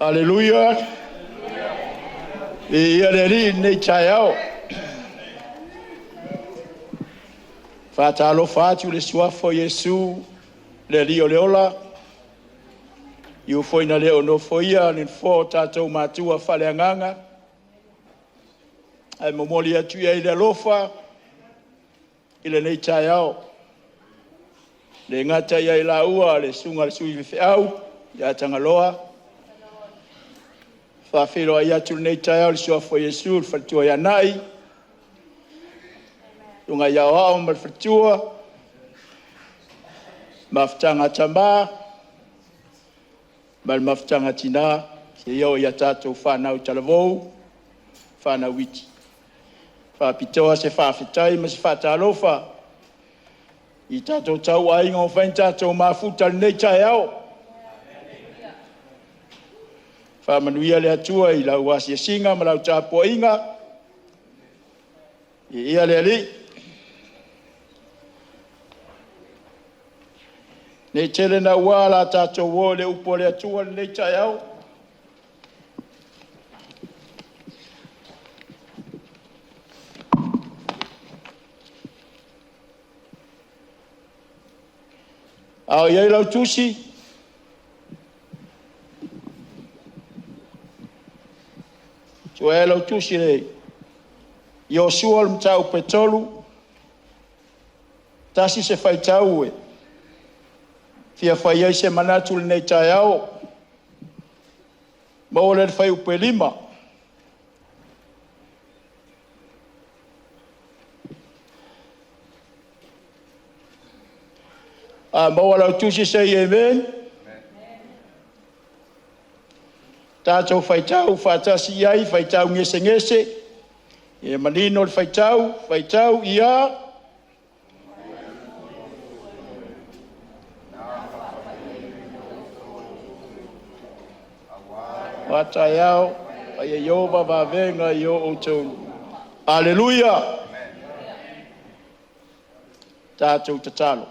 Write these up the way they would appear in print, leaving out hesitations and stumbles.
Aleluia. Viia le Alii i lenei taeao. E faatalofa atu i le Suafa o Iesu, le Alii o le ola, e ui foi ina le o nofoia le nofoa o tatou matua faaleagaga, ae momoli atu i ai le alofa i lenei taeao. E le gata ia i laua le susuga i le sui faifeau ia Tagaloa, e faafeiloai atu i lenei taeao i le Suafa o Iesu, le faletua ia Nai, le susuga ia Aoao ma le faletua, Mafutaga a Tama ma le Mafutaga a Tina, seia oo ia tatou fanau talavou, fanau iti. E faapitoa se faafetai ma se faatalofa i tatou tauaiga ua mafai ona tatou mafuta i lenei taeao. Faamanuia le Atua i lau asiasiga ma lau tapuaiga. Viia le Alii. Ne i tele naua o le a tatou o i le upu a le Atua i lenei taeao. A o i ai lau Tusi, sue lau Tusi i Iosua le mataupu e 3, tasi se faitau e fia fai ai se manatu i lenei taeao, maua lea i le fuaiupu e 5. A maua lau Tusi, say amen. Tatou faitau faatasi i ai, faitau gesegese, ia manino le faitau, faitau ia. A taeao, a Ieova vavega i o outou. Aleluia! Tatou tatalo.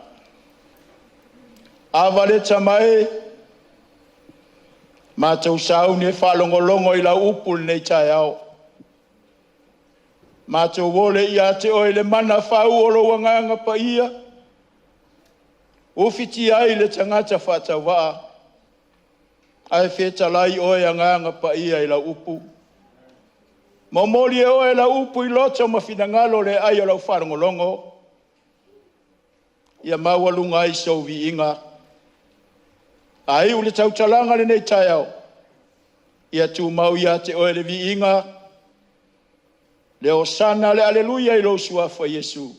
Ava le tama e, matou sauni e faalogologo i lau upu i lenei taeao. Matou ole ia te oe le mana faauu o lou agaga paia, ufitia ai le tagata faatauvaa ae fetalai oe Agaga Paia i lau upu. Momoli e oe lau upu i loto ma finagalo le ai o lau faalogologo, ia maualuga ai sou viiga. A iu le tautalaga i lenei taeao, ia tumau ia te oe le viiga, le Osana, le Aleluia i lou Suafa Iesu.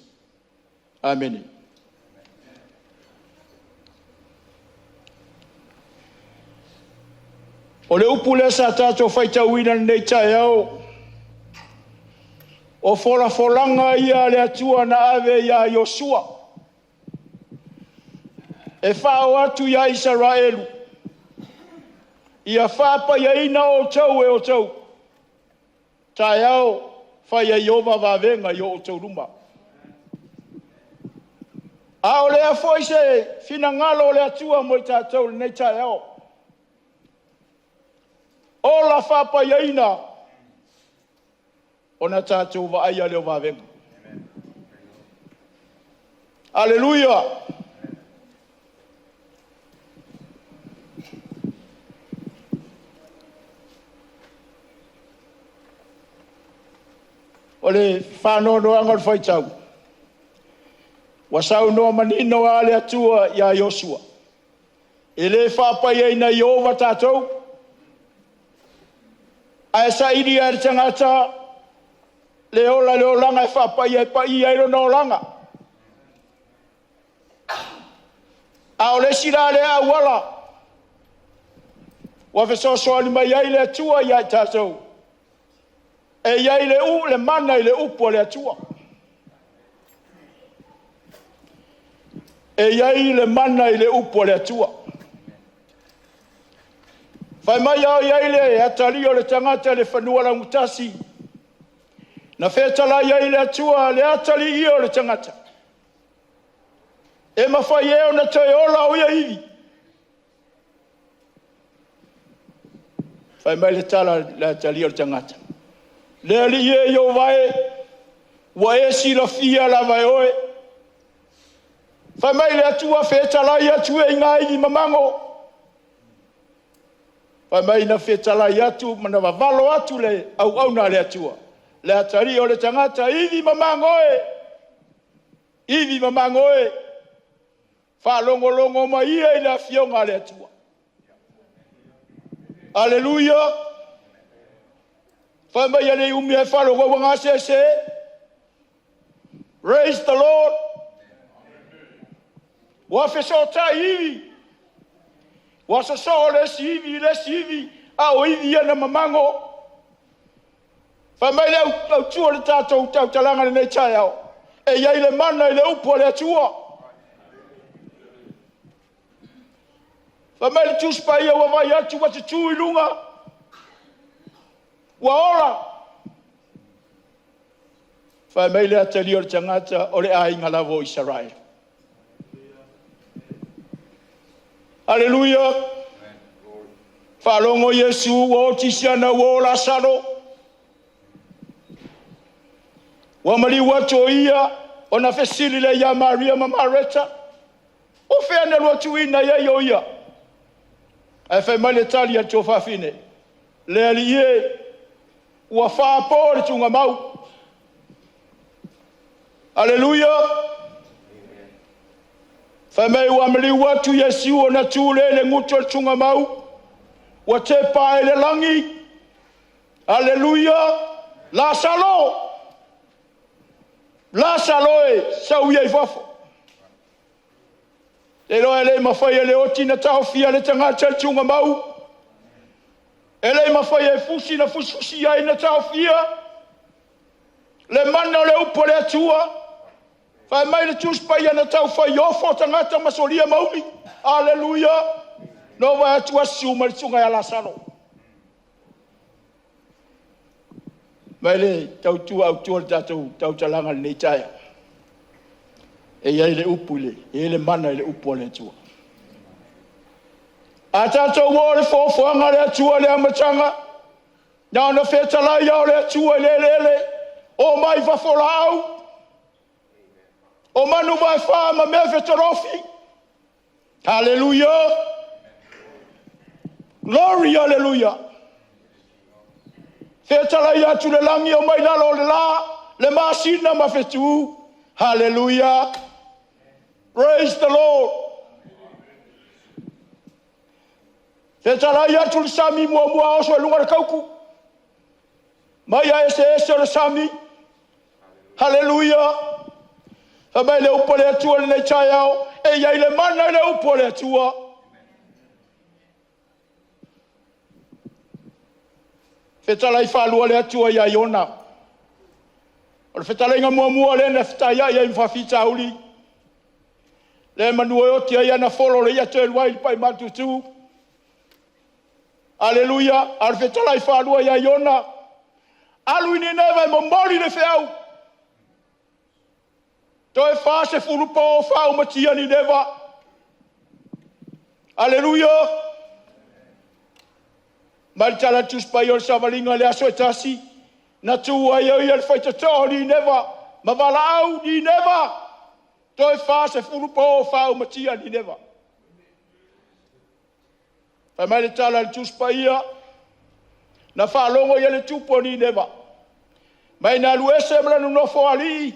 Amene. O le upu lea sa tatou faitauina i lenei taeao, o folafolaga ia a le Atua na ave ia Iosua e fao atu ia Isaraelu, ia faapaiaina outou e outou, taeao fai e Ieova vavega i o outou luma. A o le a foi se finagalo o le Atua mo i tatou i lenei taeao? Ola faapaiaina ona tatou vaaia lea o vavega. Aleluia! O le faanoanoaga o le faitau, ua saunoa manino lava le Atua ia Iosua, e le faapaiaina e Ieova tatou, ae sailia e le tagata le ola i le olaga e faapaia e paia ai lona olaga. A o le isi la lea auala ua fesoasoani mai ai le Atua ia i tatou, e i ai le mana i le upu a le Atua. E i ai le mana i le upu a le Atua. Fai mai a o i ai le atalii o le tagata i le fanua laugatasia, na fetalai ai le Atua, le atalii ia o le tagata, e mafai ea ona toe ola o ia ivi? Fai mai le tala le atalii o le tagata, le alii e Ieova e, ua e silafia lava e oe. Fai mai le Atua, fetalai atu e i gaivi mamago. Fai mai na fetalai atu ma na vavalo atu le auauna a le Atua, le atalii o le tagata, ivi mamago e, ivi mamago e, faalogologo mai ia i le afioga a le Atua. Aleluia! Fai mai e le umi ae faalogo ua gasese. Praise the Lord! Ua fesootai ivi, ua sosoo le isi ivi i le isi ivi, a o ivi ia na mamago. Fai mai le autu o le tatou tautalaga i lenei taeao, e i ai le mana i le upu a le Atua. Fai mai le Tusi Paia ua vaai atu ua tutu i luga, ua ora. Fai mai le atalii o le tagata, o le aiga lava o Isaraelu. Aleluia! Faalogo Iesu ua oti si ana uo Lasalo, ua maliu atu o ia ona fesili lea ia Maria ma Mareta, o fea na lua tuuina ai o ia? Ae fai mai le tali a le tuafafine, le alii e, ua faapo le tugamau. Aleluia! Fai mai ua maliu atu Iesu ona tu lea i le gutu o le tugamau, ua tepa ai le lagi, aleluia, Lasalo, Lasalo e, sau ia i fafo. E iloa e le i mafai e le oti ona taofia le tagata i le tugamau, e le i mafai e fusi na fusifusi ai na taofia le mana o le upu a le Atua. Fai mai le Tusi Paia na taufai ofo tagata ma solia mauli. Aleluia! Na vaai atu susu mai le susuga ia Lasalo. Mai le tautua autu o le tatou tautalaga i lenei taeao. E i ai le upu i le, e i ai le mana i le upu a le Atua. A tatou o i le foafoaga a le Atua i le amataga, na ona fetalai lava o le Atua i le eleele, o mai fafo laau, o manu vaefa ma mea fetolofi. Aleluia! Glory, aleluia! Fetalai atu le lagi o mai lalo o le la, le masina ma fetu. Hallelujah! Praise the Lord! Fetalai atu le sami muamua oso i luga o le tautu. Mai a eseese o le sami. Hallelujah! Fai mai le upu a le Atua i lenei taeao, e i ai le mana i le upu a le Atua. Fetalai faalua le Atua ia Iona. O le fetalaiga muamua lea na fetaiai ai ma faafitauli, lea manu e oti ai ana folo le ia toe ai le pai matutu. Aleluia! A o le fetalai faalua ia Iona, alu i Nineva e momoli le feau. Toe 40 po faaumatia Nineva. Aleluia! Mai le tala Tusi Paia o le savaliga i le aso e tasi, na tu ai o ia le faitotoa o Nineva ma valaau Nineva, toe 40 po faaumatia Nineva. Fai mai le tala a le Tusi Paia, na faalogo ia le tupu o Nineva, mai na alu ese ma lona nofo alii,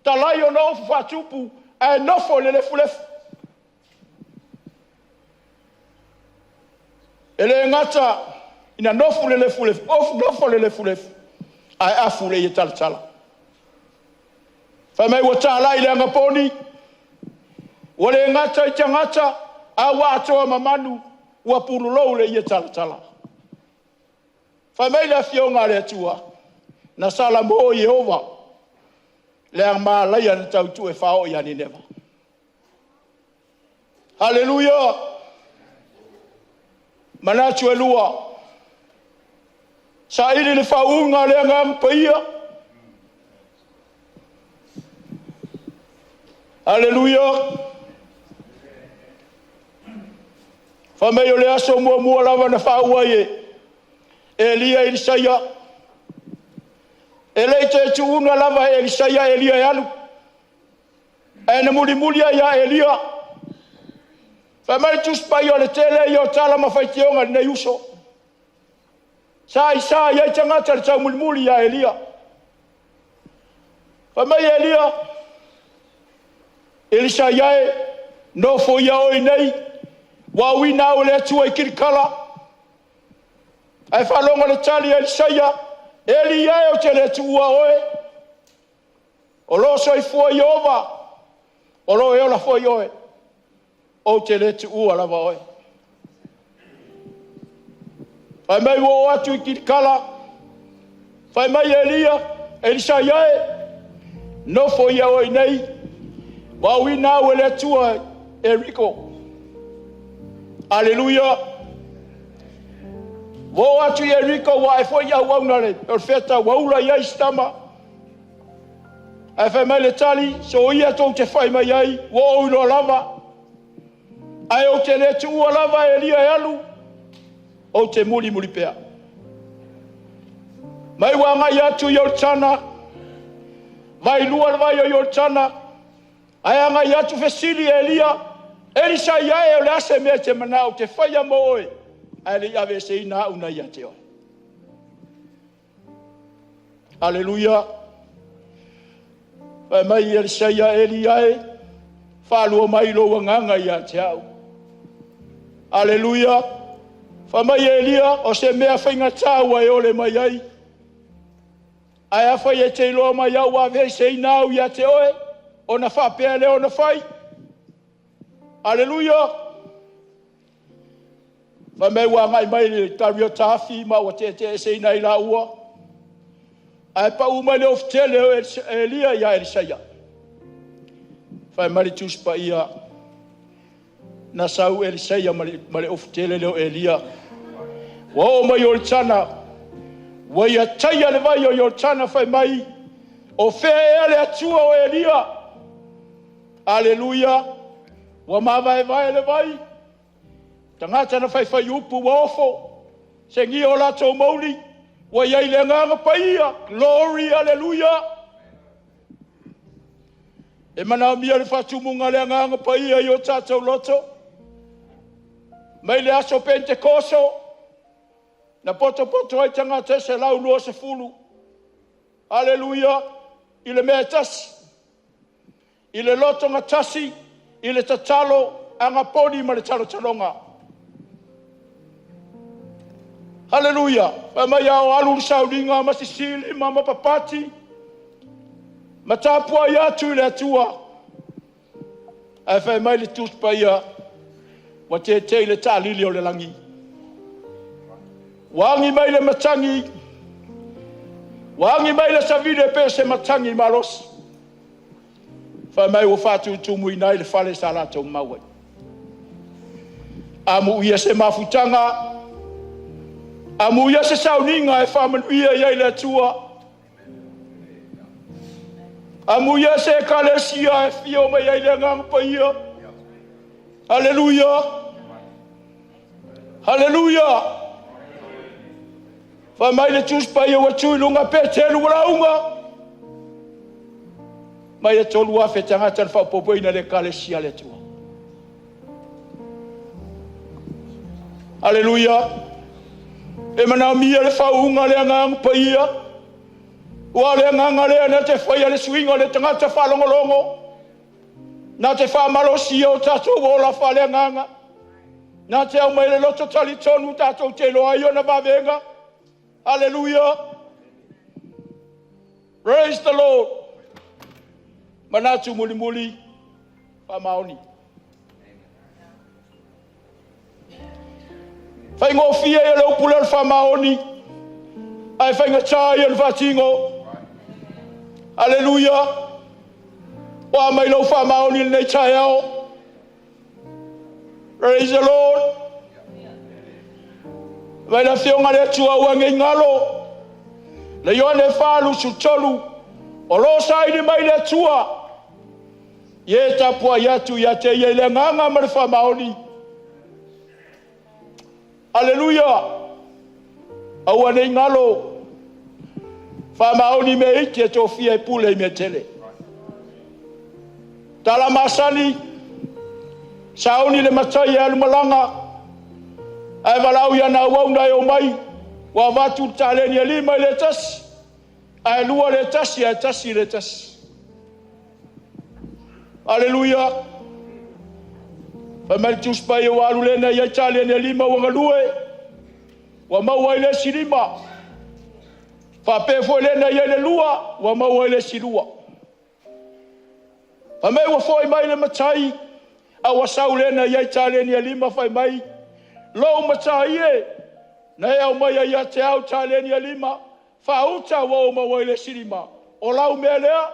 talai ona ofu faatupu, ae nofo i le lefulefu. E le gata ina nofo le lefulefu, nofo le lefulefu, ae afu le ie talatala. Fai mai ua talai le agaponi, ua le gata i tagata, a ua atoa ma manu, ua pululou le ie talatala. Fai mai le afioga a le Atua, na salamo Ieova le malaia na tautua e fao ia Nineva. Haleluia! Manatu e lua, saili le faauuga o le Agaga Paia. Aleluia! Fai mai o le aso muamua lava na faauu ai e Elia i Elisaia, e le i toe tuua lava e Elisaia Elia e alu, ae na mulimuli lava ia Elia. Fai mai le Tusi Paia, o le tele ia o tala ma faitioga a lenei uso, sa isa i ai tagata i le taumulimuli ia Elia. Fai mai Elia, Elisaia e, nofoia oe i inei, ua auina au e le Atua i Kilikala. Ae faalogo i le tali a Elisaia, Eli e, ou te le tuua oe, o lo o soifua Ieova, o lo o e ola foi oe, ou te le tuua lava oe. Fai mai ua oo atu i Kilikala, fai mai Elia, Elisaia e, nofoia oe i inei, ua auina au e le Atua i Ieriko. Aleluia! Ua oo atu i Ieriko ua ae foi auauna a le perofeta ua ula i ai si tama. Ae fai mai le tali, soia tou te fai mai ai, ua ou iloa lava. Ae ou te le tuua lava Elia e alu, ou te mulimuli pea. Mai ua agai atu i Ioritana, vailua le vai o Ioritana, ae agai atu fesili Elia, Elisaia e, o le a se mea e te manao ou te faia mo oe, ae le i aveeseina au mai ia te oe? Aleluia! Fai mai Elisaia, Elia e, faalua mai lou agaga ia te au. Aleluia! Fai mai Elia, o se mea faigata ua e ole mai ai. Ae afai e te iloa mai au ua aveeseina au ia te oe, ona faapea lea ona fai. Aleluia! Fai mai ua agai mai le kariota afi ma ua teeteeseina ai laua. Ae pau mai le ofutele o Elia ia Elisaia. Fai mai le Tusi Paia, na sau Elisaia ma le ofutele lea o Elia. Ua oo mai Ioritana, ua ia taia le vai o Ioritana, fai mai, o fea ea le Atua o Elia? Aleluia! Ua mavaevae le vai, tagata na faifai upu ua ofo, segia o latou mouli, ua i ai le agaga paia, glory, aleluia! E manaomia le faatumuga o le agaga paia i o tatou loto. Mai le aso Penetekoso, na potopoto ai tagata e 120, aleluia, i le mea e tasi, i le loto gatasi, i le tatalo agapoli ma le talotaloga. Aleluia! Fai mai a o alu le sauniga ma sisili ma mapapati ma tapuai atu i le Atua. Ae fai mai le Tusi Paia, ua tete'i le taalili o le lagi. Ua agi mai le matagi, ua agi mai le savili e pei o se matagi malosi. Fai mai ua faatutumuina ai le fale sa latou mau ai. Amuia se mafutaga, amuia se sauniga e faamanuia i ai le Atua. Amuia se ekalesia e fio mai ai le agaga paia. Aleluia! Aleluia! Fai mai le Tusi Paia ua tu i luga Peteru ua lauga. Mai e 3,000 tagata le faaopoopoina le ekalesia a le Atua. Aleluia! E manaomia le faauuga o le agaga paia. Ua o le agaga lea na te faia le suiga o le tagata faalogologo. Na te faamalosia o tatou ola faaleagaga. Na te aumai le loto talitonu tatou te iloa ai ona vavega. Aleluia! Praise the Lord! Manatu mulimuli faamaoni. Faigofie ia le upu lea o le faamaoni, ae faigata ia le faatino. Aleluia! Ua mai lou faamaoni i lenei taeao. Praise the Lord! Vai le afioga le Atua ua nei galo. Le Ioane 4:23, o lo o saili mai le Atua, e tapuai atu ia te ia i le agaga ma le faamaoni. Aleluia! Aua ne i galo, faamaoni mea iti e tofia e pule i mea tele. Tala masani, sauni le matai e alumalaga, ae valaau i ana auauna e omai, ua avatu taleni e 5 i le tasi, ae 2 le tasi, ae 1 le tasi. Aleluia! Fai mai le Tusi Paia ua alu le na i ai taleni e 5 ua galue, ua maua ai le isi 5. Faapea foi le na i ai le 2, ua maua ai le isi 2. Fai mai ua foi mai le matai, a ua sau le na i ai taleni e 5 fai mai, lou matai e, na e aumaia ia te au taleni e 5, faauta ua ou maua ai le isi 5. O lau mea lea?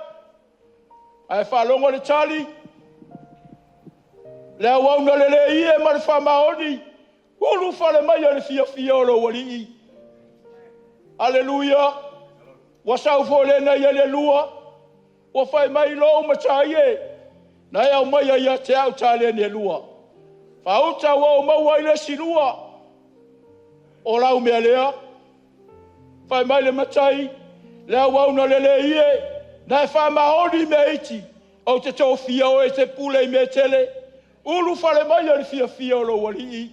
Ae faalogo le tali, le auauna lelei e ma le faamaoni, ulufale maia i le fiafia o lou alii. Aleluia! Ua sau foi le na i ai le 2, ua fai mai, lou matai e, na e aumaia ia te au taleni e 2, faauta ua ou maua ai le isi 2. O lau mea lea? Fai mai le matai, le auauna lelei e, na e faamaoni i mea iti, ou te tofia oe e te pule i mea e tele. Ulufale maia i le fiafia o lou alii.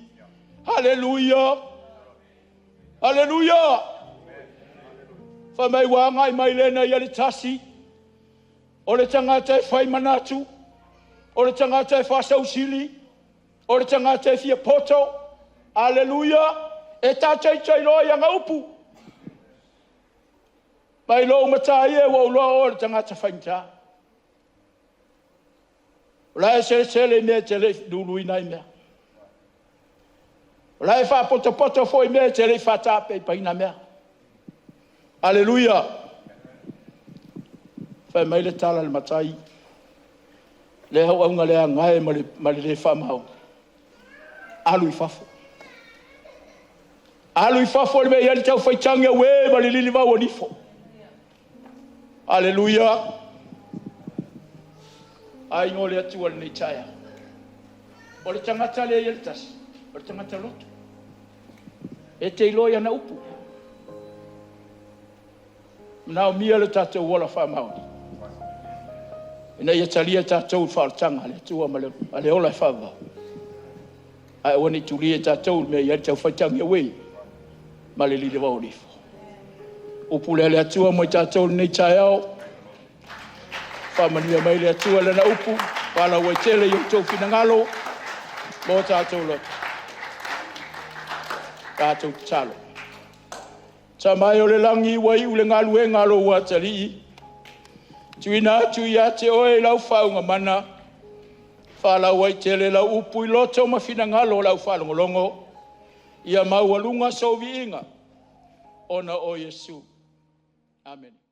Aleluia! Aleluia! Fai mai ua agai mai le na i ai le tasi, o le tagata e fai manatu, o le tagata e faasausili, o le tagata e fia poto. Aleluia! E ta te iloa i ana upu. Mai lou matai e, ua ou iloa oe o le tagata faigata. O la e selesele i mea e te le i luluina ai mea. O la e faapotopoto foi i mea e te le i faataapeapeina mea. Aleluia! Fai mai le tala a le matai, le auauna leaga e ma le le faamaoni, alu i fafo. Alu i fafo i le mea e i ai le taufaitagi auē ma le lilivau o nifo. Aleluia! Aiga o le Atua i lenei taeao. O le tagata lea e i ai le tasi, o le tagata loto. E te iloa i ana upu. E manaomia lo tatou ola faamaoni ina ia talia tatou i le faaolataga a le Atua ma le ola e faavavau. Ae aua ne i tulia tatou i le mea e i ai le taufaitagi auē ma le lilivau o nifo. Upu lea a le Atua mo i tatou i lenei taeao. Faamanuia mai le Atua i Lana upu, faalauaitele i outou finagalo ma o tatou loto. Tatou tatalo. Tama e o le lagi, ua iu le galuega a lou atalii, tuuina atu ia te oe i lau faauuga mana, faalauaitele lau upu i loto ma finagalo o lau faalogologo, ia maualuga sou viiga, ona o Iesu. Amene.